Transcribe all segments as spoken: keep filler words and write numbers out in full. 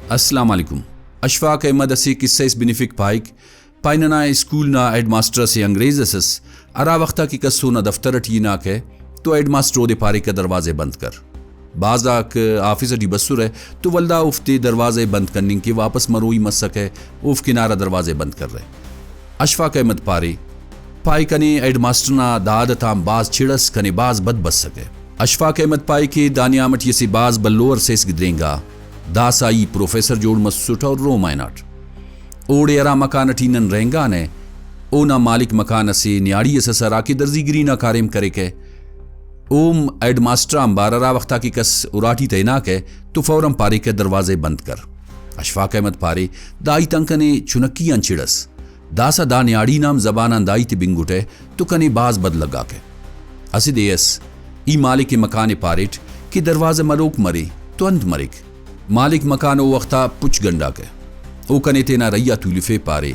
السلام علیکم۔ اشفاق احمد اسہ کسہ اس بنفک پائک، پائے ننا اسکول نا ہیڈ ماسٹر اسہ انگریز اس ئس، ہرا وخت آ کہ کس اونا دفتر اٹی ہناکہ تو ہیڈ ماسٹر اودے پاریکہ دروازہ ءِ بند کر۔ بھاز آک آفس اٹی بسرہ تو ولدا اوفتے دروازہ ءِ بند کننگ کہ واپس مروئی مسکہ، اوفک ہنارہ دروازہ ءِ بند کرہ۔ اشفاق احمد پارے، پائے کنے ہیڈ ماسٹر نا دا عادت آن بھاز چڑ ئس، کنے بھاز بد بسکہ۔ اشفاق احمد پائے کہ دا نیام اٹی اسہ بھاز بھلو عرصہ اس گدرینگا، داسہ ای پروفیسر جوڑ مسٹ اور روم آ ہناٹ۔ اوڑے ہرا مکان اٹی نن رہینگانہ، اونا مالک مکان اسہ نیاڑی اس ئس ہراکہ درزی گری نا کاریم کریکہ۔ اوم ہیڈ ماسٹر آنبار ہرا وخت آ کہ کس اراٹی تہ ہناکہ تو فوراً پاریکہ دروازہ ءِ بند کر۔ اشفاق احمد پارے، دا ہیت آن کنے چنکی آن چڑ ئس۔ داسہ دا نیاڑی نا ہم زبان آن دا ہیت ءِ بنگٹہ تو کنے بھاز بد لگاکہ۔ اسہ دے ئس ای مالک مکان ءِ پاریٹ کہ دروازہ ملوک مرے تو انت مریک؟ مالک مکان او وخت آ پچ گنڈاکہ۔ او کنے تینا رہی آ تولفے پارے،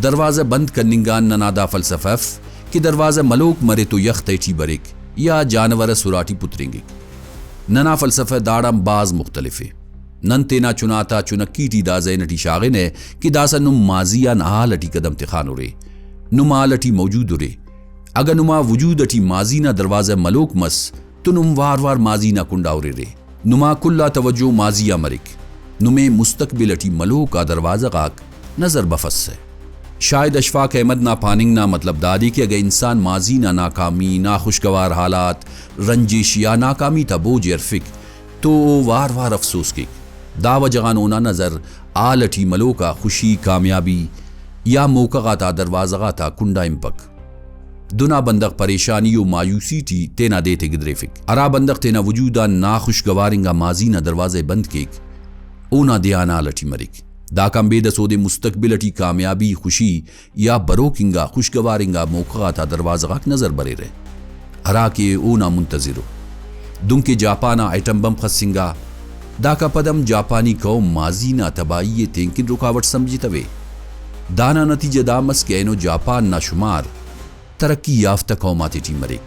دروازہ بند کننگ آن ننا دا فلسفہ اف کہ دروازہ ملوک مرے تو یخ تہٹی بریک یا جانور اس اراٹی پترینگک۔ ننا فلسفہ داڑان بھاز مختلف ءِ۔ نن تینا چنا تا چنکی ٹی دا ذہن اٹی شاغنہ کہ داسہ نم ماضی آن حال اٹی قدم تخانورے۔ نم حال اٹی موجود ارے۔ اگہ نما وجود اٹی ماضی نا دروازہ ملوک مس تو نم وار وار ماضی نا کنڈا ہریرے۔ نما کل آ توجہ ماضی آ مریک۔ نمے مستقبل اٹی ملوک آ دروازہ غاک نظر بفسہ۔ شاید اشفاق احمد نا پاننگ نا مطلب دادے کہ اگہ انسان ماضی نا ناکامی، ناخوشگوار حالات، رنجش یا ناکامی تا بوجھ ءِ ہرفک تو او وار وار افسوس کیک۔ دا وجہ غان اونا نظر حال اٹی ملوک آ خوشی، کامیابی یا موقع غاتا دروازہ غاتا کنڈا ہنپک۔ دنا بندغ پریشانی و مایوسی ٹی تینا دے تے گدریفک۔ ہرا بندغ تینا وجود آن ناخوشگوار انگا ماضی نا دروازہ ءِ بند کیک، اونا دھیان حال اٹی مریک۔ داکان بیدس اودے مستقبل اٹی کامیابی، خوشی یا بروک انگا خوشگوار انگا موقع غاتا دروازہ غاک نظر بریرہ، ہرا کہ اونا منتظر ءُ۔ دنکہ جاپان آ ایٹم بم خسنگا، داکا پد ہم جاپانی قوم ماضی نا تباہی ءِ تینکن رکاوٹ سمجھتوے۔ دانا نتیجہ دا مس کہ اینو جاپان نا شمار ترقی یافتہ قوم آتیٹی مریک۔